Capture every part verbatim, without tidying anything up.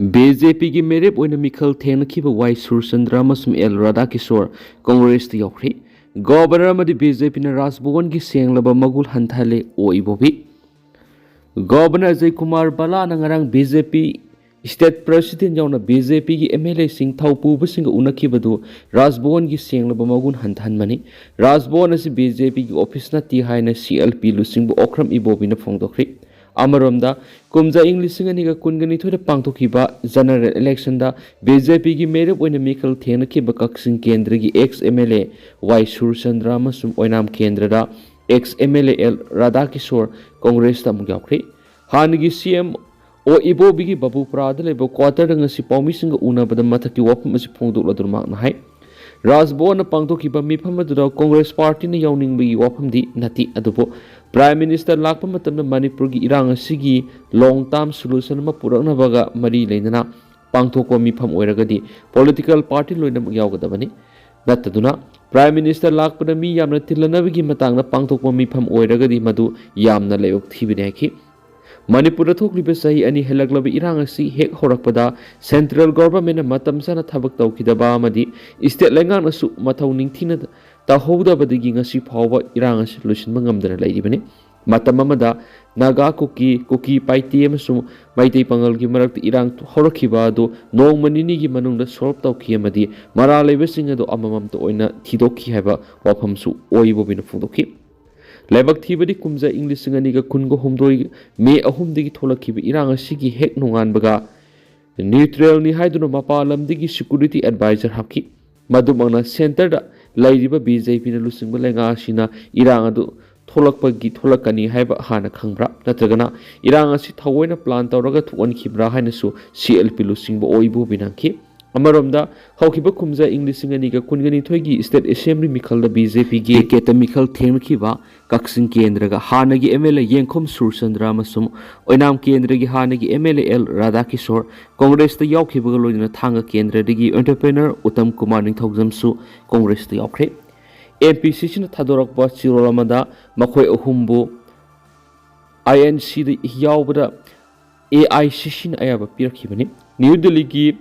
B J ꯄꯤꯒꯤ ꯃꯤꯔꯦꯞ ꯑꯣꯏꯅ ꯃꯤꯈꯜ ꯊꯦꯡꯅꯈꯤꯕ ꯋꯥꯏ ꯁꯨꯔꯆꯟꯗ꯭ꯔ ꯑꯃꯁꯨꯡ ꯑꯦꯜ ꯔꯥꯙꯥꯀꯤꯁꯣꯔ ꯀꯣꯡꯒ꯭ꯔꯦꯁꯇ ꯌꯥꯎꯈ꯭ꯔꯦ꯫ ꯒꯣꯕꯔꯅꯔ ꯑꯃꯗꯤ ꯕꯤ ꯖꯦ ꯄꯤꯅ ꯔꯥꯖꯚꯋꯟꯒꯤ ꯁꯦꯡꯂꯕ ꯃꯒꯨꯟ ꯍꯟꯊꯍꯜꯂꯦ, ꯑꯣ ꯏꯕꯣꯕꯤ꯫ ꯒꯣꯕꯔꯅꯔ ꯑꯖꯌ ꯀꯨꯃꯥꯔ ꯚꯜꯂꯥꯅ ꯉꯔꯥꯡ ꯕꯤ ꯖꯦ ꯄꯤ ꯁ꯭ꯇꯦꯠ ꯄ꯭ꯔꯦꯁꯤꯗꯦꯟꯠ ꯌꯥꯎꯅ ꯕꯤ ꯖꯦ ꯄꯤꯒꯤ ꯑꯦꯝ ꯑꯦꯜ ꯑꯦꯁꯤꯡ ꯊꯧ ꯄꯨꯕꯁꯤꯡꯒ ꯎꯅꯈꯤꯕꯗꯨ ꯔꯥꯖꯚꯋꯟꯒꯤ ꯁꯦꯡꯂꯕ ꯃꯒꯨꯟ ꯍꯟꯊꯍꯟꯕꯅꯤ꯫ ꯔꯥꯖꯚꯋꯟ ꯑꯁꯤ ꯕꯤ ꯖꯦ ꯄꯤꯒꯤ ꯑꯣꯐꯤꯁ ꯅꯠꯇꯦ ꯍꯥꯏꯅ ꯁꯤ ꯑꯦꯜ ꯄꯤ ꯂꯨꯆꯤꯡꯕ ꯑꯣꯀ꯭ꯔꯝ ꯏꯕꯣꯕꯤꯅ ꯐꯣꯡꯗꯣꯛꯈ꯭ꯔꯤ꯫ ꯑꯃꯔꯣꯝꯗ, ꯀꯨꯝꯖꯥ ꯏꯪ ꯂꯤꯁꯤꯡ ꯑꯅꯤꯒ ꯀꯨꯟꯒ ꯅꯤꯊꯣꯏꯗ ꯄꯥꯡꯊꯣꯛꯈꯤꯕ ꯖꯦꯅꯔꯦꯜ ꯏꯂꯦꯛꯁꯟꯗ ꯕꯤ ꯖꯦ ꯄꯤꯒꯤ ꯃꯤꯔꯦꯞ ꯑꯣꯏꯅ ꯃꯤꯈꯜ ꯊꯦꯡꯅꯈꯤꯕ ꯀꯛꯆꯤꯡ ꯀꯦꯟꯗ꯭ꯔꯒꯤ X M L A Y Surchandra ꯑꯃꯁꯨꯡ ꯑꯣꯏꯅꯥꯝ ꯀꯦꯟꯗ꯭ꯔꯗ X M L A L Radhakishor ꯀꯣꯡꯒ꯭ꯔꯦꯁꯇ ꯑꯃꯨꯛ ꯌꯥꯎꯈ꯭ꯔꯤ꯫ ꯍꯥꯟꯅꯒꯤ ꯁꯤ ꯑꯦꯝ ꯑꯣ ꯏꯕꯣꯕꯤꯒꯤ ꯕꯕꯨꯄꯨꯔꯥꯗ ꯂꯩꯕ ꯀ꯭ꯋꯥꯇꯔꯗ ꯉꯁꯤ ꯄꯥꯎꯃꯤꯁꯤꯡꯒ ꯎꯅꯕꯗ ꯃꯊꯛꯀꯤ ꯋꯥꯐꯝ ꯑꯁꯤ ꯐꯣꯡꯗꯣꯛꯂꯗꯨꯅ ꯃꯍꯥꯛꯅ ꯍꯥꯏ, ꯔꯥꯖꯚꯋꯟꯅ ꯄꯥꯡꯊꯣꯛꯈꯤꯕ ꯃꯤꯐꯝ ꯑꯗꯨꯗ ꯀꯣꯡꯒ꯭ꯔꯦꯁ ꯄꯥꯔꯇꯤꯅ ꯌꯥꯎꯅꯤꯡꯕꯒꯤ ꯋꯥꯐꯝꯗꯤ ꯅꯠꯇꯦ, ꯑꯗꯨꯕꯨ ꯄ꯭ꯔꯥꯏꯝ ꯃꯤꯅꯤꯁꯇꯔ ꯂꯥꯛꯄ ꯃꯇꯝꯗ ꯃꯅꯤꯄꯨꯔꯒꯤ ꯏꯔꯥꯡ ꯑꯁꯤꯒꯤ ꯂꯣꯡ ꯇꯥꯔꯝ ꯁꯣꯂꯨꯁꯟ ꯑꯃ ꯄꯨꯔꯛꯅꯕꯒ ꯃꯔꯤ ꯂꯩꯅꯅ ꯄꯥꯡꯊꯣꯛꯄ ꯃꯤꯐꯝ ꯑꯣꯏꯔꯒꯗꯤ ꯄꯣꯂꯤꯇꯤꯀꯦꯜ ꯄꯥꯔꯇꯤ ꯂꯣꯏꯅꯃꯛ ꯌꯥꯎꯒꯗꯕꯅꯤ꯫ ꯅꯠꯇꯗꯨꯅ ꯄ꯭ꯔꯥꯏꯝ ꯃꯤꯅꯤꯁꯇꯔ ꯂꯥꯛꯄꯗ ꯃꯤ ꯌꯥꯝꯅ ꯇꯤꯜꯂꯅꯕꯒꯤ ꯃꯇꯥꯡꯗ ꯄꯥꯡꯊꯣꯛꯄ ꯃꯤꯐꯝ ꯑꯣꯏꯔꯒꯗꯤ ꯃꯗꯨ ꯌꯥꯝꯅ ꯂꯥꯏꯕꯛ ꯊꯤꯕꯅꯤ ꯍꯥꯏꯈꯤ꯫ ꯃꯅꯤꯄꯨꯔꯗ ꯊꯣꯛꯂꯤꯕ ꯆꯍꯤ ꯑꯅꯤ ꯍꯦꯜꯂꯛꯂꯕ ꯏꯔꯥꯡ ꯑꯁꯤ ꯍꯦꯛ ꯍꯧꯔꯛꯄꯗ ꯁꯦꯟꯇ꯭ꯔꯦꯜ ꯒꯣꯚꯔꯟꯃꯦꯟꯠꯅ ꯃꯇꯝ ꯆꯥꯅ ꯊꯕꯛ ꯇꯧꯈꯤꯗꯕ ꯑꯃꯗꯤ ꯁ꯭ꯇꯦꯠ ꯂꯩꯉꯥꯛꯅꯁꯨ ꯃꯊꯧ ꯅꯤꯡꯊꯤꯅ ꯇꯧꯍꯧꯗꯕꯗꯒꯤ ꯉꯁꯤ ꯐꯥꯎꯕ ꯏꯔꯥꯡ ꯑꯁꯤ ꯂꯣꯏꯁꯤꯟꯕ ꯉꯝꯗꯅ ꯂꯩꯔꯤꯕꯅꯤ꯫ ꯃꯇꯝ ꯑꯃꯗ ꯅꯥꯒꯥ, ꯀꯨꯀꯤ, ꯀꯨꯀꯤ, ꯄꯥꯏꯇꯦ ꯑꯃꯁꯨꯡ ꯃꯩꯇꯩ ꯄꯥꯉꯜꯒꯤ ꯃꯔꯛꯇ ꯏꯔꯥꯡ ꯍꯧꯔꯛꯈꯤꯕ ꯑꯗꯨ ꯅꯣꯡꯃ ꯅꯤꯅꯤꯒꯤ ꯃꯅꯨꯡꯗ ꯁꯣꯜꯚ ꯇꯧꯈꯤ ꯑꯃꯗꯤ ꯃꯔꯥꯜ ꯂꯩꯕꯁꯤꯡ ꯑꯗꯨ ꯑꯃꯃꯝꯇ ꯑꯣꯏꯅ ꯊꯤꯗꯣꯛꯈꯤ ꯍꯥꯏꯕ ꯋꯥꯐꯝꯁꯨ ꯑꯣ ꯏꯕꯣꯕꯤꯅ ꯐꯣꯡꯗꯣꯛꯈꯤ꯫ ꯂꯥꯏꯕꯛ ꯊꯤꯕꯗꯤ ꯀꯨꯝꯖꯥ ꯏꯪ ꯂꯤꯁꯤꯡ ꯑꯅꯤꯒ ꯀꯨꯟꯒ ꯍꯨꯝꯗꯣꯏ ꯃꯦ ꯑꯍꯨꯝꯗꯒꯤ ꯊꯣꯛꯂꯛꯈꯤꯕ ꯏꯔꯥꯡ ꯑꯁꯤꯒꯤ ꯍꯦꯛ ꯅꯣꯡꯉꯥꯟꯕꯒ ꯅ꯭ꯌꯨꯇ꯭ꯔꯦꯜꯅꯤ ꯍꯥꯏꯗꯨꯅ ꯃꯄꯥꯟ ꯂꯝꯗꯒꯤ ꯁꯦꯀ꯭ꯌꯨꯔꯤꯇꯤ ꯑꯦꯗꯚꯥꯏꯖꯔ ꯍꯥꯞꯈꯤ꯫ ꯃꯗꯨꯃꯛꯅ ꯁꯦꯟꯇꯔꯗ ꯂꯩꯔꯤꯕ ꯕꯤ ꯖꯦ ꯄꯤꯅ ꯂꯨꯆꯤꯡꯕ ꯂꯩꯉꯥꯛ ꯑꯁꯤꯅ ꯏꯔꯥꯡ ꯑꯗꯨ ꯊꯣꯛꯂꯛꯄꯒꯤ, ꯊꯣꯛꯂꯛꯀꯅꯤ ꯍꯥꯏꯕ ꯍꯥꯟꯅ ꯈꯪꯕ꯭ꯔꯥ? ꯅꯠꯇ꯭ꯔꯒꯅ ꯏꯔꯥꯡ ꯑꯁꯤ ꯊꯑꯣꯏꯅ ꯄ꯭ꯂꯥꯟ ꯇꯧꯔꯒ ꯊꯣꯛꯍꯟꯈꯤꯕ꯭ꯔꯥ ꯍꯥꯏꯅꯁꯨ ꯁꯤ ꯑꯦꯜ ꯄꯤ ꯂꯨꯆꯤꯡꯕ ꯑꯣ ꯏꯕꯣꯕꯤꯅ ꯍꯪꯈꯤ꯫ ꯑꯃꯔꯣꯝꯗ, ꯍꯧꯈꯤꯕ ꯀꯨꯝꯖꯥ ꯏꯪ ꯂꯤꯁꯤꯡ ꯑꯅꯤꯒ ꯀꯨꯟꯒ ꯅꯤꯊꯣꯏꯒꯤ ꯁ꯭ꯇꯦꯠ ꯑꯦꯁꯦꯝꯕ꯭ꯂꯤ ꯃꯤꯈꯜꯗ ꯕꯤ ꯖꯦ ꯄꯤꯒꯤ ꯇꯤꯀꯦꯠꯇ ꯃꯤꯈꯜ ꯊꯦꯡꯅꯈꯤꯕ ꯀꯛꯆꯤꯡ ꯀꯦꯟꯗ꯭ꯔꯒ ꯍꯥꯟꯅꯒꯤ ꯑꯦꯝ ꯑꯦꯜ ꯑꯦ ꯌꯦꯡꯈꯣꯝ ꯁꯨꯔꯆꯟꯗ꯭ꯔ ꯑꯃꯁꯨꯡ ꯑꯣꯏꯅꯥꯝ ꯀꯦꯟꯗ꯭ꯔꯒꯤ ꯍꯥꯟꯅꯒꯤ M L A L Radhakishor ꯀꯣꯡꯒ꯭ꯔꯦꯁꯇ ꯌꯥꯎꯈꯤꯕꯒ ꯂꯣꯏꯅꯅ ꯊꯥꯡꯒ ꯀꯦꯟꯗ꯭ꯔꯗꯒꯤ ꯑꯦꯟꯇꯔꯄ꯭ꯔꯦꯅꯔ ꯎꯠꯇꯝ ꯀꯨꯃꯥꯔ ꯅꯤꯡꯊꯧꯖꯝꯁꯨ ꯀꯣꯡꯒ꯭ꯔꯦꯁꯇ ꯌꯥꯎꯈ꯭ꯔꯦ꯫ ꯑꯦꯝ ꯄꯤ ꯁꯤ ꯁꯤꯅ ꯊꯥꯗꯣꯔꯛꯄ ꯆꯦꯔꯣꯜ ꯑꯃꯗ ꯃꯈꯣꯏ ꯑꯍꯨꯝꯕꯨ ꯑꯥꯏ ꯑꯦꯟ ꯁꯤꯗ ꯌꯥꯎꯕꯗ ꯑꯦ ꯑꯥꯏ ꯁꯤ ꯁꯤꯅ ꯑꯌꯥꯕ ꯄꯤꯔꯛꯈꯤꯕꯅꯤ꯫ ꯅ꯭ꯌꯨ ꯗꯤꯜꯂꯤꯒꯤ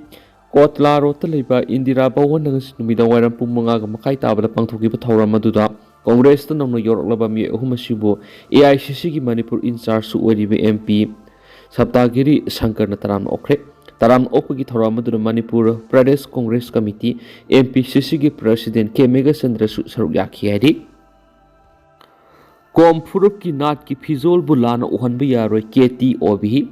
ꯀꯣꯠꯂꯥ ꯔꯣꯗꯇ ꯂꯩꯕ ꯏꯟꯗꯤꯔꯥ ꯚꯋꯟꯗ ꯉꯁꯤ ꯅꯨꯃꯤꯗꯥꯡ ꯋꯥꯏꯔꯝ ꯄꯨꯡ ꯃꯉꯥꯒ ꯃꯈꯥꯏ ꯇꯥꯕꯗ ꯄꯥꯡꯊꯣꯛꯈꯤꯕ ꯊꯧꯔꯝ ꯑꯗꯨꯗ ꯀꯣꯡꯒ꯭ꯔꯦꯁꯇ ꯅꯧꯅ ꯌꯧꯔꯛꯂꯕ ꯃꯤꯑꯣꯏ ꯑꯍꯨꯝ ꯑꯁꯤꯕꯨ ꯑꯦ ꯑꯥꯏ ꯁꯤ ꯁꯤꯒꯤ ꯃꯅꯤꯄꯨꯔ ꯏꯟꯆꯥꯔꯖꯁꯨ ꯑꯣꯏꯔꯤꯕ ꯑꯦꯝ ꯄꯤ ꯁꯞꯇꯥꯒꯤꯔꯤ ꯁꯪꯀꯔꯅ ꯇꯔꯥꯝꯅ ꯑꯣꯛꯈ꯭ꯔꯦ꯫ ꯇꯔꯥꯝꯅ ꯑꯣꯛꯄꯒꯤ ꯊꯧꯔꯝ ꯑꯗꯨꯗ Manipur Pradesh Congress committee, M P ꯁꯤ ꯁꯤꯒꯤ ꯄ꯭ꯔꯁꯤꯗꯦꯟ ꯀꯦ ꯃꯦꯘꯆꯟꯗ꯭ꯔꯁꯨ ꯁꯔꯨꯛ ꯌꯥꯈꯤ ꯍꯥꯏꯔꯤ꯫ ꯀꯣꯝ ꯐꯨꯔꯨꯞꯀꯤ ꯅꯥꯠꯀꯤ ꯐꯤꯖꯣꯜꯕꯨ ꯂꯥꯟꯅ ꯎꯍꯟꯕ ꯌꯥꯔꯣꯏ, ꯀꯦ ꯇꯤ ꯑꯣ ꯕꯤ꯫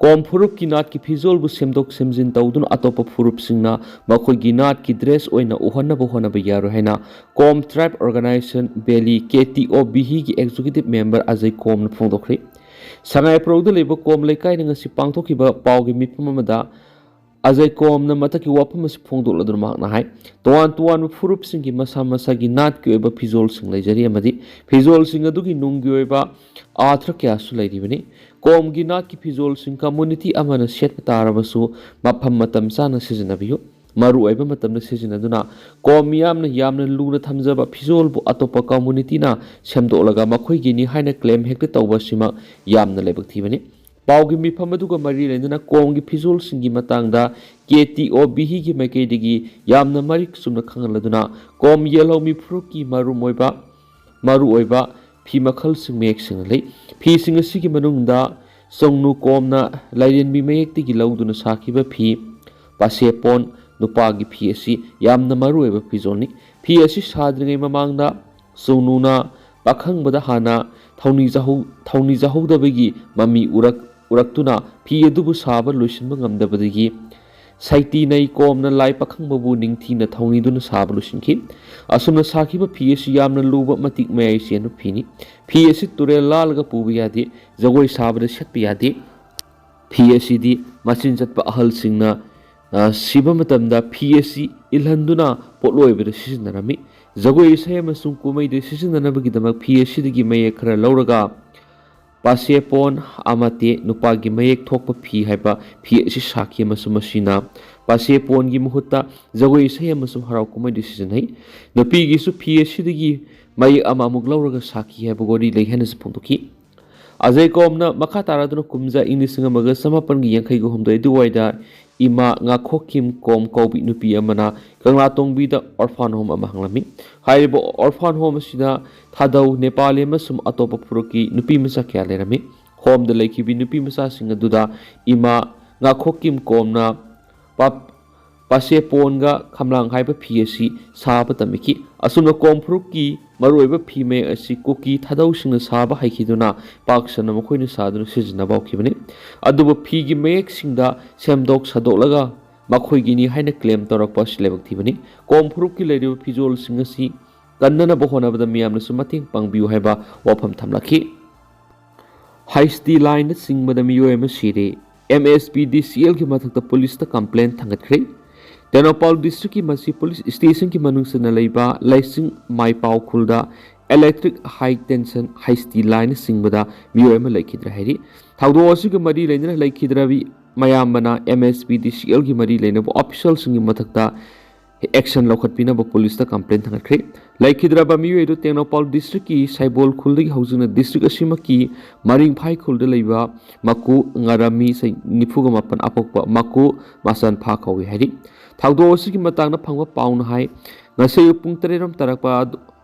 ꯀꯣꯝ ꯐꯨꯔꯨꯞꯀꯤ ꯅꯥꯠꯀꯤ ꯐꯤꯖꯣꯜꯕꯨ ꯁꯦꯝꯗꯣꯛ ꯁꯦꯝꯖꯤꯟ ꯇꯧꯗꯨꯅ ꯑꯇꯣꯞꯄ ꯐꯨꯔꯨꯞꯁꯤꯡꯅ ꯃꯈꯣꯏꯒꯤ ꯅꯥꯠꯀꯤ ꯗ꯭ꯔꯦꯁ ꯑꯣꯏꯅ ꯎꯍꯟꯅꯕ ꯍꯣꯠꯅꯕ ꯌꯥꯔꯣꯏ ꯍꯥꯏꯅ ꯀꯣꯝ ꯇ꯭ꯔꯥꯏꯕ ꯑꯣꯔꯒꯅꯥꯏꯖꯦꯁꯟ ꯚꯦꯂꯤ, ꯀꯦ ꯇꯤ ꯑꯣ ꯕꯤ ꯍꯤꯒꯤ ꯑꯦꯛꯖꯤꯀ꯭ꯌꯨꯇꯤꯚ ꯃꯦꯝꯕꯔ ꯑꯖꯌ ꯀꯣꯝꯅ ꯐꯣꯡꯗꯣꯛꯈ꯭ꯔꯤ꯫ ꯁꯉꯥꯏꯄ꯭ꯔꯧꯗ ꯂꯩꯕ ꯀꯣꯝ ꯂꯩꯀꯥꯏꯗ ꯉꯁꯤ ꯄꯥꯡꯊꯣꯛꯈꯤꯕ ꯄꯥꯎꯒꯤ ꯃꯤꯐꯝ ꯑꯃꯗ ꯑꯖꯌ ꯀꯣꯝꯅ ꯃꯊꯛꯀꯤ ꯋꯥꯐꯝ ꯑꯁꯤ ꯐꯣꯡꯗꯣꯛꯂꯗꯨꯅ ꯃꯍꯥꯛꯅ ꯍꯥꯏ, ꯇꯣꯉꯥꯟ ꯇꯣꯉꯥꯟꯕ ꯐꯨꯔꯨꯞꯁꯤꯡꯒꯤ ꯃꯁꯥ ꯃꯁꯥꯒꯤ ꯅꯥꯠꯀꯤ ꯑꯣꯏꯕ ꯐꯤꯖꯣꯜꯁꯤꯡ ꯂꯩꯖꯔꯤ ꯑꯃꯗꯤ ꯐꯤꯖꯣꯜꯁꯤꯡ ꯑꯗꯨꯒꯤ ꯅꯨꯡꯒꯤ ꯑꯣꯏꯕ ꯑꯥꯔꯊ ꯀꯌꯥꯁꯨ ꯂꯩꯔꯤꯕꯅꯤ꯫ ꯀꯣꯝꯒꯤ ꯅꯥꯠꯀꯤ ꯐꯤꯖꯣꯜꯁꯤꯡ ꯀꯝꯃꯨꯅꯤꯇꯤ ꯑꯃꯅ ꯁꯦꯠꯄ ꯇꯥꯔꯕꯁꯨ ꯃꯐꯝ ꯃꯇꯝ ꯆꯥꯅ ꯁꯤꯖꯤꯟꯅꯕꯤꯌꯨ꯫ ꯃꯔꯨ ꯑꯣꯏꯕ ꯃꯇꯝꯗ ꯁꯤꯖꯤꯟꯅꯗꯨꯅ ꯀꯣꯝ ꯃꯤꯌꯥꯝꯅ ꯌꯥꯝꯅ ꯂꯨꯅ ꯊꯝꯖꯕ ꯐꯤꯖꯣꯜꯕꯨ ꯑꯇꯣꯞꯄ ꯀꯝꯃꯨꯅꯤꯇꯤꯅ ꯁꯦꯝꯗꯣꯛꯂꯒ ꯃꯈꯣꯏꯒꯤꯅꯤ ꯍꯥꯏꯅ ꯀ꯭ꯂꯦꯝ ꯍꯦꯛꯇ ꯇꯧꯕ ꯑꯁꯤꯃꯛ ꯌꯥꯝꯅ ꯂꯥꯏꯕꯛ ꯊꯤꯕꯅꯤ꯫ ꯄꯥꯎꯒꯤ ꯃꯤꯐꯝ ꯑꯗꯨꯒ ꯃꯔꯤ ꯂꯩꯅꯅ ꯀꯣꯝꯒꯤ ꯐꯤꯖꯣꯜꯁꯤꯡꯒꯤ ꯃꯇꯥꯡꯗ ꯀꯦ ꯇꯤ ꯑꯣ ꯕꯤ ꯍꯤꯒꯤ ꯃꯥꯏꯀꯩꯗꯒꯤ ꯌꯥꯝꯅ ꯃꯔꯤꯛ ꯆꯨꯝꯅ ꯈꯪꯍꯜꯂꯗꯨꯅ ꯀꯣꯝ ꯌꯦꯜꯍꯧꯃꯤ ꯐꯨꯔꯨꯞꯀꯤ ꯃꯔꯨꯝ ꯑꯣꯏꯕ, ꯃꯔꯨ ꯑꯣꯏꯕ ꯐꯤ ꯃꯈꯜꯁꯤꯡ ꯃꯌꯦꯛ ꯁꯦꯡꯅ ꯂꯩ꯫ ꯐꯤꯁꯤꯡ ꯑꯁꯤꯒꯤ ꯃꯅꯨꯡꯗ ꯁꯣꯡꯅꯨ ꯀꯣꯝꯅ ꯂꯥꯏꯔꯦꯟꯕꯤ ꯃꯌꯦꯛꯇꯒꯤ ꯂꯧꯗꯨꯅ ꯁꯥꯈꯤꯕ ꯐꯤ, ꯄꯥꯁꯦꯄꯣꯟ, ꯅꯨꯄꯥꯒꯤ ꯐꯤ ꯑꯁꯤ ꯌꯥꯝꯅ ꯃꯔꯨ ꯑꯣꯏꯕ ꯐꯤꯖꯣꯜꯅꯤ꯫ ꯐꯤ ꯑꯁꯤ ꯁꯥꯗ꯭ꯔꯤꯉꯩ ꯃꯃꯥꯡꯗ ꯁꯣꯡꯅꯨꯅ ꯄꯥꯈꯪꯕꯗ ꯍꯥꯟꯅ ꯊꯧꯅꯤꯖꯍꯧ-, ꯊꯧꯅꯤꯖꯍꯧꯗꯕꯒꯤ ꯃꯃꯤ ꯎꯔꯛ-, ꯎꯔꯛꯇꯨꯅ ꯐꯤ ꯑꯗꯨꯕꯨ ꯁꯥꯕ ꯂꯣꯏꯁꯤꯟꯕ ꯉꯝꯗꯕꯗꯒꯤ ꯁꯩꯇꯤ ꯅꯩ ꯀꯣꯝꯅ ꯂꯥꯏ ꯄꯥꯈꯪꯕꯕꯨ ꯅꯤꯡꯊꯤꯅ ꯊꯧꯅꯤꯗꯨꯅ ꯁꯥꯕ ꯂꯣꯏꯁꯤꯟꯈꯤ꯫ ꯑꯁꯨꯝꯅ ꯁꯥꯈꯤꯕ ꯐꯤ ꯑꯁꯤ ꯌꯥꯝꯅ ꯂꯨꯕ, ꯃꯇꯤꯛ ꯃꯌꯥꯏ ꯆꯦꯟꯕ ꯐꯤꯅꯤ꯫ ꯐꯤ ꯑꯁꯤ ꯇꯨꯔꯦꯜ ꯂꯥꯜꯂꯒ ꯄꯨꯕ ꯌꯥꯗꯦ, ꯖꯒꯣꯏ ꯁꯥꯕꯗ ꯁꯦꯠꯄ ꯌꯥꯗꯦ꯫ ꯐꯤ ꯑꯁꯤꯗꯤ ꯃꯆꯤꯟ ꯆꯠꯄ ꯑꯍꯜꯁꯤꯡꯅ, ꯑ, ꯁꯤꯕ ꯃꯇꯝꯗ ꯐꯤ ꯑꯁꯤ ꯏꯜꯍꯟꯗꯨꯅ ꯄꯣꯠꯂꯣꯏꯕꯗ ꯁꯤꯖꯤꯟꯅꯔꯝꯃꯤ꯫ ꯖꯒꯣꯏ ꯏꯁꯩ ꯑꯃꯁꯨꯡ ꯀꯨꯝꯍꯩꯗ ꯁꯤꯖꯤꯟꯅꯅꯕꯒꯤꯗꯃꯛ ꯐꯤ ꯑꯁꯤꯗꯒꯤ ꯃꯌꯦꯛ ꯈꯔ ꯂꯧꯔꯒ ꯄꯥꯁꯦꯄꯣꯟ ꯑꯃꯗꯤ ꯅꯨꯄꯥꯒꯤ ꯃꯌꯦꯛ ꯊꯣꯛꯄ ꯐꯤ ꯍꯥꯏꯕ ꯐꯤ ꯑꯁꯤ ꯁꯥꯈꯤ ꯑꯃꯁꯨꯡ ꯃꯁꯤꯅ ꯄꯥꯁꯦꯄꯣꯟꯒꯤ ꯃꯍꯨꯠꯇ ꯖꯒꯣꯏ ꯏꯁꯩ ꯑꯃꯁꯨꯡ ꯍꯔꯥꯎ ꯀꯨꯝꯍꯩꯗ ꯁꯤꯖꯤꯟꯅꯩ꯫ ꯅꯨꯄꯤꯒꯤꯁꯨ ꯐꯤ ꯑꯁꯤꯗꯒꯤ ꯃꯌꯦꯛ ꯑꯃ ꯑꯃꯨꯛ ꯂꯧꯔꯒ ꯁꯥꯈꯤ ꯍꯥꯏꯕ ꯋꯥꯔꯤ ꯂꯩ ꯍꯥꯏꯅꯁꯨ ꯐꯣꯡꯗꯣꯛꯈꯤ꯫ ꯑꯖꯩ ꯀꯣꯝꯅ ꯃꯈꯥ ꯇꯥꯔꯗꯨꯅ ꯀꯨꯝꯖꯥ ꯏꯪ ꯂꯤꯁꯤꯡ ꯑꯃꯒ ꯆꯃꯥꯄꯟꯒ ꯌꯥꯡꯈꯩꯒ ꯍꯨꯝꯗꯣꯏ ꯑꯗꯨꯋꯥꯏꯗ ꯏꯃꯥ ꯉꯥꯈꯣꯛꯀꯤꯝ ꯀꯣꯝ ꯀꯧꯕꯤ ꯅꯨꯄꯤ ꯑꯃꯅ ꯀꯪꯂꯥꯇꯣꯡꯕꯤꯗ orphan home ꯑꯃ ꯍꯥꯡꯂꯝꯃꯤ꯫ ꯍꯥꯏꯔꯤꯕ orphan home ꯑꯁꯤꯗ ꯊꯥꯗꯧ, ꯅꯦꯄꯥꯂꯤ ꯑꯃꯁꯨꯡ ꯑꯇꯣꯞꯄ ꯐꯨꯔꯨꯞꯀꯤ ꯅꯨꯄꯤ ꯃꯆꯥ ꯀꯌꯥ ꯂꯩꯔꯝꯃꯤ꯫ Homeꯗ ꯂꯩꯈꯤꯕꯤ ꯅꯨꯄꯤ ꯃꯆꯥꯁꯤꯡ ꯑꯗꯨꯗ ꯏꯃꯥ ꯉꯥꯈꯣꯛꯀꯤꯝ ꯀꯣꯝꯅ ꯄꯥ-, ꯄꯥꯁꯦꯄꯣꯟꯒ ꯈꯝꯂꯥꯡ ꯍꯥꯏꯕ ꯐꯤ ꯑꯁꯤ ꯁꯥꯕ ꯇꯝꯕꯤꯈꯤ꯫ ꯑꯁꯨꯝꯅ ꯀꯣꯝ ꯐꯨꯔꯨꯞꯀꯤ ꯃꯔꯨꯑꯣꯏꯕ ꯐꯤ ꯃꯌꯦꯛ ꯑꯁꯤ ꯀꯨꯀꯤ ꯊꯥꯗꯧꯁꯤꯡꯅ ꯁꯥꯕ ꯍꯩꯈꯤꯗꯨꯅ ꯄꯥꯛ ꯁꯟꯅ ꯃꯈꯣꯏꯅ ꯁꯥꯗꯨꯅ ꯁꯤꯖꯤꯟꯅꯕ ꯍꯧꯈꯤꯕꯅꯤ꯫ ꯑꯗꯨꯕꯨ ꯐꯤꯒꯤ ꯃꯌꯦꯛꯁꯤꯡꯗ ꯁꯦꯝꯗꯣꯛ ꯁꯥꯗꯣꯛꯂꯒ ꯃꯈꯣꯏꯒꯤꯅꯤ ꯍꯥꯏꯅ claim ꯇꯧꯔꯛꯄ ꯑꯁꯤ ꯂꯥꯏꯕꯛ ꯊꯤꯕꯅꯤ꯫ ꯀꯣꯝ ꯐꯨꯔꯨꯞꯀꯤ ꯂꯩꯔꯤꯕ ꯐꯤꯖꯣꯜꯁꯤꯡ ꯑꯁꯤ ꯀꯟꯅꯅꯕ ꯍꯣꯠꯅꯕꯗ ꯃꯤꯌꯥꯝꯅꯁꯨ ꯃꯇꯦꯡ ꯄꯥꯡꯕꯤꯌꯨ ꯍꯥꯏꯕ ꯋꯥꯐꯝ ꯊꯝꯂꯛꯈꯤ꯫ ꯍꯩꯁꯇꯤ ꯂꯥꯏꯅ ꯆꯤꯡꯕꯗ ꯃꯤꯑꯣꯏ ꯑꯃ ꯁꯤꯔꯦ꯫ MSPDCLꯒꯤ ꯃꯊꯛꯇ ꯄꯨꯂꯤꯁꯇ complaint ꯊꯥꯡꯒꯠꯈ꯭ꯔꯦ꯫ ꯇꯦꯡꯅꯧꯄꯥꯜ districtꯀꯤ ꯃꯁꯤ police stationꯒꯤ ꯃꯅꯨꯡ ꯆꯟꯅ ꯂꯩꯕ ꯂꯩꯁꯤꯡ ꯃꯥꯏꯄꯥꯎ ꯈꯨꯜꯗ electric high tension ꯍꯩꯁꯇꯤ ꯂꯥꯏꯅ ꯆꯤꯡꯕꯗ ꯃꯤꯑꯣꯏ ꯑꯃ ꯂꯩꯈꯤꯗ꯭ꯔꯦ ꯍꯥꯏꯔꯤ꯫ ꯊꯧꯗꯣꯛ ꯑꯁꯤꯒ ꯃꯔꯤ ꯂꯩꯅꯅ ꯂꯩꯈꯤꯗ꯭ꯔꯕꯤ ꯃꯌꯥꯝꯕꯅ MSPDCLꯒꯤ ꯃꯔꯤ ꯂꯩꯅꯕ officialꯁꯤꯡꯒꯤ ꯃꯊꯛꯇ action ꯂꯧꯈꯠꯄꯤꯅꯕ ꯄꯨꯂꯤꯁꯇ complaint ꯊꯥꯡꯒꯠꯈ꯭ꯔꯦ꯫ ꯂꯩꯈꯤꯗ꯭ꯔꯕ ꯃꯤꯑꯣꯏ ꯑꯗꯨ ꯇꯦꯡꯅꯧꯄꯥꯜ districtꯀꯤ ꯁꯩꯕꯣꯜ ꯈꯨꯜꯗꯒꯤ ꯍꯧꯖꯤꯛꯅ district ꯑꯁꯤꯃꯛꯀꯤ ꯃꯔꯤꯡꯐꯥꯏ ꯈꯨꯜꯗ ꯂꯩꯕ ꯃꯀꯨ ꯉꯥꯔꯥꯃꯤ, ꯆꯍꯤ ꯅꯤꯐꯨꯒ ꯃꯥꯄꯟ, ꯑꯄꯣꯛꯄ ꯃꯀꯨ ꯃꯆꯥꯟꯐꯥ ꯀꯧꯏ ꯍꯥꯏꯔꯤ꯫ ꯊꯧꯗꯣꯛ ꯑꯁꯤꯒꯤ ꯃꯇꯥꯡꯗ ꯐꯪꯕ ꯄꯥꯎꯅ ꯍꯥꯏ, ꯉꯁꯤ ꯑꯌꯨꯛ ꯄꯨꯡ ꯇꯔꯦꯠ ꯔꯣꯝ ꯇꯥꯔꯛꯄ ꯑꯗꯨ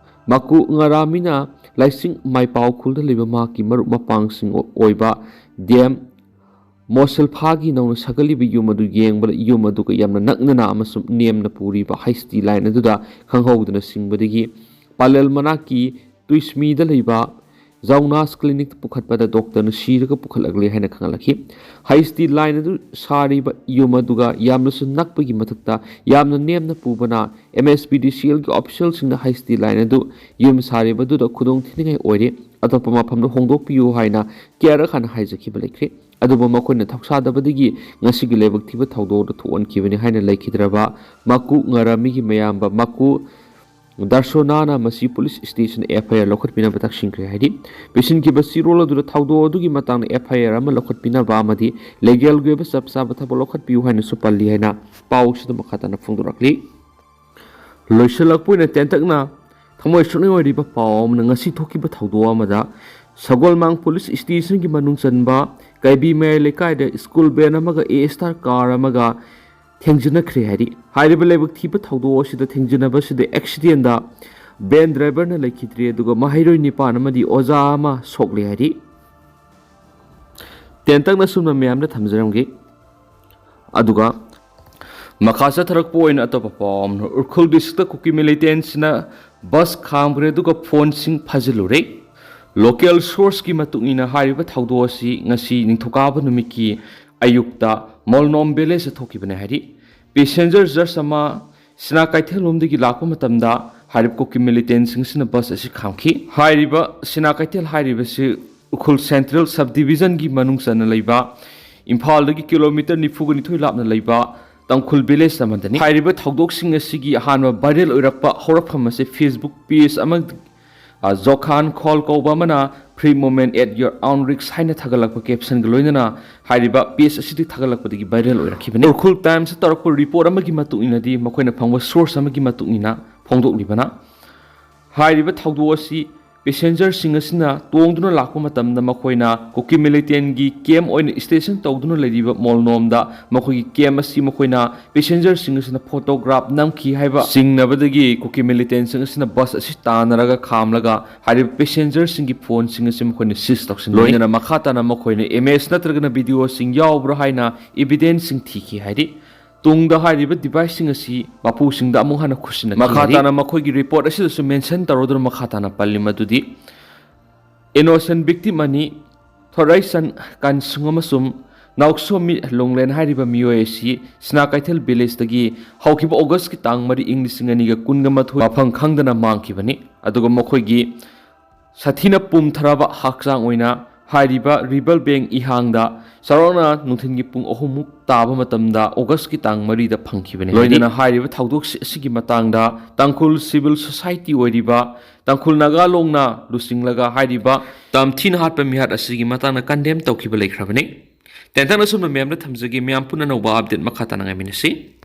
ꯃꯀꯨ ꯉꯥꯔꯥꯃꯤꯅ ꯂꯩꯁꯤꯡ ꯃꯥꯏꯄꯥꯎ ꯈꯨꯜꯗ ꯂꯩꯕ ꯃꯍꯥꯛꯀꯤ ꯃꯔꯨꯞ ꯃꯄꯥꯡꯁꯤꯡ ꯑꯣꯏꯕ ꯗꯦꯝ ꯃꯣꯁꯦꯜꯐꯥꯒꯤ ꯅꯧꯅ ꯁꯥꯒꯠꯂꯤꯕ ꯌꯨꯝ ꯑꯗꯨ ꯌꯦꯡꯕꯗ ꯌꯨꯝ ꯑꯗꯨꯒ ꯌꯥꯝꯅ ꯅꯛꯅꯅ ꯑꯃꯁꯨꯡ ꯅꯦꯝꯅ ꯄꯨꯔꯤꯕ ꯍꯩꯁꯇꯤ ꯂꯥꯏꯟ ꯑꯗꯨꯗ ꯈꯪꯍꯧꯗꯅ ꯁꯤꯡꯕꯗꯒꯤ ꯄꯥꯂꯦꯜ ꯃꯅꯥꯛꯀꯤ ꯇꯨꯏꯁꯃꯤꯗ ꯂꯩꯕ ꯖꯧꯅꯥꯁ clinicꯇ ꯄꯨꯈꯠꯄꯗ doctorꯅ ꯁꯤꯔꯒ ꯄꯨꯈꯠꯂꯛꯂꯦ ꯍꯥꯏꯅ ꯈꯪꯍꯜꯂꯛꯈꯤ꯫ ꯍꯩꯁꯇꯤ ꯂꯥꯏꯟ ꯑꯗꯨ ꯁꯥꯔꯤꯕ ꯌꯨꯝ ꯑꯗꯨꯒ ꯌꯥꯝꯅꯁꯨ ꯅꯛꯄꯒꯤ ꯃꯊꯛꯇ ꯌꯥꯝꯅ ꯅꯦꯝꯅ ꯄꯨꯕꯅ MSPDCLꯒꯤ officialꯁꯤꯡꯅ ꯍꯩꯁꯇꯤ ꯂꯥꯏꯟ ꯑꯗꯨ ꯌꯨꯝ ꯁꯥꯔꯤꯕ ꯑꯗꯨꯗ ꯈꯨꯗꯣꯡ ꯊꯤꯅꯤꯡꯉꯥꯏ ꯑꯣꯏꯔꯦ, ꯑꯇꯣꯞꯄ ꯃꯐꯝꯗ ꯍꯣꯡꯗꯣꯛꯄꯤꯌꯨ ꯍꯥꯏꯅ ꯀꯌꯥꯔꯛ ꯍꯥꯟꯅ ꯍꯥꯏꯖꯈꯤꯕ ꯂꯩꯈ꯭ꯔꯦ꯫ ꯑꯗꯨꯕꯨ ꯃꯈꯣꯏꯅ ꯊꯧꯁꯥꯗꯕꯗꯒꯤ ꯉꯁꯤꯒꯤ ꯂꯥꯏꯕꯛ ꯊꯤꯕ ꯊꯧꯗꯣꯛ ꯑꯗꯨ ꯊꯣꯛꯍꯟꯈꯤꯕꯅꯤ ꯍꯥꯏꯅ ꯂꯩꯈꯤꯗ꯭ꯔꯕ ꯃꯀꯨ ꯉꯥꯔꯥꯃꯤꯒꯤ ꯃꯌꯥꯝꯕ ꯃꯀꯨ ꯗꯔꯁꯣꯅꯥꯅ ꯃꯁꯤ ꯄꯨꯂꯤꯁ ꯁ꯭ꯇꯦꯁꯟꯗ FIR ꯂꯧꯈꯠꯄꯤꯅꯕ ꯇꯛꯁꯤꯟꯈ꯭ꯔꯦ ꯍꯥꯏꯔꯤ꯫ ꯄꯤꯁꯤꯟꯈꯤꯕ ꯆꯦꯔꯣꯜ ꯑꯗꯨꯗ ꯊꯧꯗꯣꯛ ꯑꯗꯨꯒꯤ ꯃꯇꯥꯡꯗ FIR ꯑꯃ ꯂꯧꯈꯠꯄꯤꯅꯕ ꯑꯃꯗꯤ ꯂꯤꯒꯦꯜꯒꯤ ꯑꯣꯏꯕ ꯆꯞ ꯆꯥꯕ ꯊꯕꯛ ꯂꯧꯈꯠꯄꯤꯌꯨ ꯍꯥꯏꯅꯁꯨ ꯄꯜꯂꯤ ꯍꯥꯏꯅ ꯄꯥꯎ ꯑꯁꯤꯗ ꯃꯈꯥ ꯇꯥꯅ ꯐꯣꯡꯗꯣꯔꯛꯂꯤ꯫ ꯂꯣꯏꯁꯤꯜꯂꯛꯄ ꯑꯣꯏꯅ ꯇꯦꯟꯇꯛꯅ ꯊꯃꯣꯏ ꯁꯣꯛꯅꯤꯡꯉꯥꯏ ꯑꯣꯏꯔꯤꯕ ꯄꯥꯎ ꯑꯃꯅ ꯉꯁꯤ ꯊꯣꯛꯈꯤꯕ ꯊꯧꯗꯣꯛ ꯑꯃꯗ ꯁꯒꯣꯜꯃꯥꯡ ꯄꯨꯂꯤꯁ ꯁ꯭ꯇꯦꯁꯟꯒꯤ ꯃꯅꯨꯡ ꯆꯟꯕ ꯀꯩꯕꯤ ꯃꯌꯥꯏ ꯂꯩꯀꯥꯏꯗ ꯁ꯭ꯀꯨꯜ ꯚꯦꯟ ꯑꯃꯒ ꯑꯦ ꯁ꯭ꯇꯥꯔ ꯀꯥꯔ ꯑꯃꯒ ꯊꯦꯡꯖꯤꯟꯅꯈ꯭ꯔꯦ ꯍꯥꯏꯔꯤ꯫ ꯍꯥꯏꯔꯤꯕ ꯂꯥꯏꯕꯛ ꯊꯤꯕ ꯊꯧꯗꯣꯛ ꯑꯁꯤꯗ ꯊꯦꯡꯖꯤꯟꯅꯕ ꯑꯁꯤꯗ ꯑꯦꯛꯁꯤꯗꯦꯟꯗ ꯚꯦꯟ ꯗ꯭ꯔꯥꯏꯚꯔꯅ ꯂꯩꯈꯤꯗ꯭ꯔꯦ, ꯑꯗꯨꯒ ꯃꯍꯩꯔꯣꯏ ꯅꯤꯄꯥꯟ ꯑꯃꯗꯤ ꯑꯣꯖꯥ ꯑꯃ ꯁꯣꯛꯂꯦ ꯍꯥꯏꯔꯤ꯫ ꯇꯦꯟꯇꯛꯅ ꯁꯨꯝꯅ ꯃꯌꯥꯝꯗ ꯊꯝꯖꯔꯝꯒꯦ꯫ ꯑꯗꯨꯒ ꯃꯈꯥ ꯆꯠꯊꯔꯛꯄ ꯑꯣꯏꯅ ꯑꯇꯣꯞꯄ ꯄꯥꯎ ꯑꯃꯅ, ꯎꯈ꯭ꯔꯨꯜ ꯗꯤꯁꯇ꯭ꯔꯤꯛꯇ ꯀꯨꯀꯤ ꯃꯤꯂꯤꯇꯦꯟꯁꯤꯅ ꯕꯁ ꯈꯥꯝꯈ꯭ꯔꯦ ꯑꯗꯨꯒ ꯐꯣꯟꯁꯤꯡ ꯐꯥꯖꯤꯜꯂꯨꯔꯦ꯫ ꯂꯣꯀꯦꯜ ꯁꯣꯔꯁꯀꯤ ꯃꯇꯨꯡ ꯏꯟꯅ ꯍꯥꯏꯔꯤꯕ ꯊꯧꯗꯣꯛ ꯑꯁꯤ ꯉꯁꯤ ꯅꯤꯡꯊꯧꯀꯥꯕ ꯅꯨꯃꯤꯠꯀꯤ ꯑꯌꯨꯛꯇ ꯃꯣꯜꯅꯣꯝ ꯚꯤꯂꯦꯖꯇ ꯊꯣꯛꯈꯤꯕꯅꯦ ꯍꯥꯏꯔꯤ꯫ ꯄꯦꯁꯦꯟꯖꯔ ꯖꯁ ꯑꯃ ꯁꯤꯅꯥ ꯀꯩꯊꯦꯜ ꯂꯣꯝꯗꯒꯤ ꯂꯥꯛꯄ ꯃꯇꯝꯗ ꯍꯥꯏꯔꯤꯕ ꯀꯨꯀꯤ ꯃꯤꯂꯤꯇꯦꯟꯁꯤꯡꯁꯤꯅ ꯕꯁ ꯑꯁꯤ ꯈꯥꯝꯈꯤ꯫ ꯍꯥꯏꯔꯤꯕ ꯁꯤꯅꯥ ꯀꯩꯊꯦꯜ ꯍꯥꯏꯔꯤꯕꯁꯤ ꯎꯈ꯭ꯔꯨꯜ ꯁꯦꯟꯇ꯭ꯔꯦꯜ ꯁꯕ ꯗꯤꯕꯤꯖꯟꯒꯤ ꯃꯅꯨꯡ ꯆꯟꯅ ꯂꯩꯕ, ꯏꯝꯐꯥꯜꯗꯒꯤ ꯀꯤꯂꯣꯃꯤꯇꯔ ꯅꯤꯐꯨꯒ ꯅꯤꯊꯣꯏ ꯂꯥꯞꯅ ꯂꯩꯕ ꯇꯥꯡꯈꯨꯜ ꯚꯤꯂꯦꯖ ꯑꯃꯗꯅꯤ꯫ ꯍꯥꯏꯔꯤꯕ ꯊꯧꯗꯣꯛꯁꯤꯡ ꯑꯁꯤꯒꯤ ꯑꯍꯥꯟꯕ ꯚꯥꯏꯔꯦꯜ ꯑꯣꯏꯔꯛꯄ ꯍꯧꯔꯛꯐꯝ ꯑꯁꯤ ꯐꯦꯁꯕꯨꯛ ꯄꯦꯖ ꯑꯃ, ꯑ, ꯖꯣꯈꯥꯟ ꯈꯣꯜ ꯀꯧꯕ ꯑꯃꯅ "Free movement at your own risk" ꯍꯥꯏꯅ ꯊꯥꯒꯠꯂꯛꯄ ꯀꯦꯞꯁꯟꯒ ꯂꯣꯏꯅꯅ ꯍꯥꯏꯔꯤꯕ ꯄꯦꯖ ꯑꯁꯤꯗ ꯊꯥꯒꯠꯂꯛꯄꯗꯒꯤ ꯚꯥꯏꯔꯦꯜ ꯑꯣꯏꯔꯛꯈꯤꯕꯅꯤ꯫ ꯎꯈ꯭ꯔꯨꯜ ꯇꯥꯏꯝꯁꯇ ꯇꯧꯔꯛꯄ ꯔꯤꯄꯣꯔꯠ ꯑꯃꯒꯤ ꯃꯇꯨꯡ ꯏꯟꯅꯗꯤ, ꯃꯈꯣꯏꯅ ꯐꯪꯕ ꯁꯣꯔꯁ ꯑꯃꯒꯤ ꯃꯇꯨꯡ ꯏꯟꯅ ꯐꯣꯡꯗꯣꯛꯂꯤꯕꯅ, ꯍꯥꯏꯔꯤꯕ ꯊꯧꯗꯣꯛ ꯑꯁꯤ ꯄꯦꯁꯦꯟꯖꯔꯁꯤꯡ ꯑꯁꯤꯅ ꯇꯣꯡꯗꯨꯅ ꯂꯥꯛꯄ ꯃꯇꯝꯗ ꯃꯈꯣꯏꯅ ꯀꯨꯀꯤ ꯃꯤꯂꯤꯇꯦꯟꯒꯤ ꯀꯦꯝ ꯑꯣꯏꯅ ꯁ꯭ꯇꯦꯁꯟ ꯇꯧꯗꯨꯅ ꯂꯩꯔꯤꯕ ꯃꯣꯜꯅꯣꯝꯗ ꯃꯈꯣꯏꯒꯤ ꯀꯦꯝ ꯑꯁꯤ ꯃꯈꯣꯏꯅ ꯄꯦꯁꯦꯟꯖꯔꯁꯤꯡ ꯑꯁꯤꯅ ꯐꯣꯇꯣꯒ꯭ꯔꯥꯐ ꯅꯝꯈꯤ ꯍꯥꯏꯕ ꯆꯤꯡꯅꯕꯗꯒꯤ ꯀꯨꯀꯤ ꯃꯤꯂꯤꯇꯦꯟꯁꯤꯡ ꯑꯁꯤꯅ ꯕꯁ ꯑꯁꯤ ꯇꯥꯟꯅꯔꯒ ꯈꯥꯝꯂꯒ ꯍꯥꯏꯔꯤꯕ ꯄꯦꯁꯦꯟꯖꯔꯁꯤꯡꯒꯤ ꯐꯣꯟꯁꯤꯡ ꯑꯁꯤ ꯃꯈꯣꯏꯅ ꯁꯤꯖ ꯇꯧꯁꯤꯟꯕꯅꯤ꯫ ꯂꯣꯏꯅꯅ ꯃꯈꯥ ꯇꯥꯅ ꯃꯈꯣꯏꯅ ꯏꯃꯦꯖ ꯅꯠꯇ꯭ꯔꯒꯅ ꯚꯤꯗꯤꯑꯣꯁꯤꯡ ꯌꯥꯎꯕ꯭ꯔꯥ ꯍꯥꯏꯅ ꯏꯚꯤꯗꯦꯟꯁꯁꯤꯡ ꯊꯤꯈꯤ ꯍꯥꯏꯔꯤ꯫ ꯇꯨꯡꯗ ꯍꯥꯏꯔꯤꯕ ꯗꯤꯚꯥꯏꯁꯁꯤꯡ ꯑꯁꯤ ꯃꯄꯨꯁꯤꯡꯗ ꯑꯃꯨꯛ ꯍꯟꯅ ꯈꯨꯠꯁꯤꯟꯅꯈꯤ ꯃꯈꯥ ꯍꯥꯏꯔꯤ꯫ ꯇꯥꯅ ꯃꯈꯣꯏꯒꯤ ꯔꯤꯄꯣꯔꯠ ꯑꯁꯤꯗꯁꯨ ꯃꯦꯟꯁꯟ ꯇꯧꯔꯗꯨꯅ ꯃꯈꯥ ꯇꯥꯅ ꯄꯜꯂꯤ ꯃꯗꯨꯗꯤ, ꯏꯅꯣꯁꯦꯟ ꯚꯤꯛꯇꯤꯝ ꯑꯅꯤ, ꯊꯣꯔꯥꯏꯁꯟ ꯀꯥꯟꯁꯨꯡ ꯑꯃꯁꯨꯡ ꯅꯥꯎꯁꯣꯃꯤ ꯂꯣꯡꯂꯦꯟ ꯍꯥꯏꯔꯤꯕ ꯃꯤꯑꯣꯏ ꯑꯁꯤ ꯁꯤꯅꯥ ꯀꯩꯊꯦꯜ ꯚꯤꯂꯦꯖꯇꯒꯤ ꯍꯧꯈꯤꯕ ꯑꯣꯒꯁꯀꯤ ꯇꯥꯡ ꯃꯔꯤ, ꯏꯪ ꯂꯤꯁꯤꯡ ꯑꯅꯤꯒ ꯀꯨꯟꯒ ꯃꯥꯊꯣꯏ ꯃꯐꯝ ꯈꯪꯗꯅ ꯃꯥꯡꯈꯤꯕꯅꯤ꯫ ꯑꯗꯨꯒ ꯃꯈꯣꯏꯒꯤ ꯁꯥꯊꯤꯅ ꯄꯨꯝꯊꯔꯕ ꯍꯛꯆꯥꯡ ꯑꯣꯏꯅ ꯍꯥꯏꯔꯤꯕ ꯔꯤꯕꯜ ꯕꯦꯡ ꯏꯍꯥꯡꯗ ꯆꯥꯎꯔꯥꯛꯅ ꯅꯨꯡꯊꯤꯜꯒꯤ ꯄꯨꯡ ꯑꯍꯨꯝꯃꯨꯛ ꯇꯥꯕ ꯃꯇꯝꯗ ꯑꯣꯒꯁꯀꯤ ꯇꯥꯡ ꯃꯔꯤꯗ ꯐꯪꯈꯤꯕꯅꯤ꯫ ꯂꯣꯏꯅꯅ ꯍꯥꯏꯔꯤꯕ ꯊꯧꯗꯣꯛ ꯑꯁꯤꯒꯤ ꯃꯇꯥꯡꯗ ꯇꯥꯡꯈꯨꯜ ꯁꯤꯚꯤꯜ ꯁꯣꯁꯥꯏꯇꯤ ꯑꯣꯏꯔꯤꯕ ꯇꯥꯡꯈꯨꯜ ꯅꯥꯒꯥ ꯂꯣꯡꯅ ꯂꯨꯆꯤꯡꯂꯒ ꯍꯥꯏꯔꯤꯕ ꯇꯝꯊꯤꯅ ꯍꯥꯠꯄ ꯃꯤꯍꯥꯠ ꯑꯁꯤꯒꯤ ꯃꯇꯥꯡꯗ ꯀꯟꯗꯦꯝ ꯇꯧꯈꯤꯕ ꯂꯩꯈ꯭ꯔꯕꯅꯤ꯫ ꯇꯦꯟꯇꯛꯅ ꯁꯨꯝꯅ ꯃꯌꯥꯝꯗ ꯊꯝꯖꯒꯦ꯫ ꯃꯌꯥꯝ ꯄꯨꯟꯅ ꯑꯅꯧꯕ ꯑꯞꯗꯦꯠ ꯃꯈꯥ ꯇꯥꯅ ꯉꯥꯏꯃꯤꯟꯅꯁꯤ꯫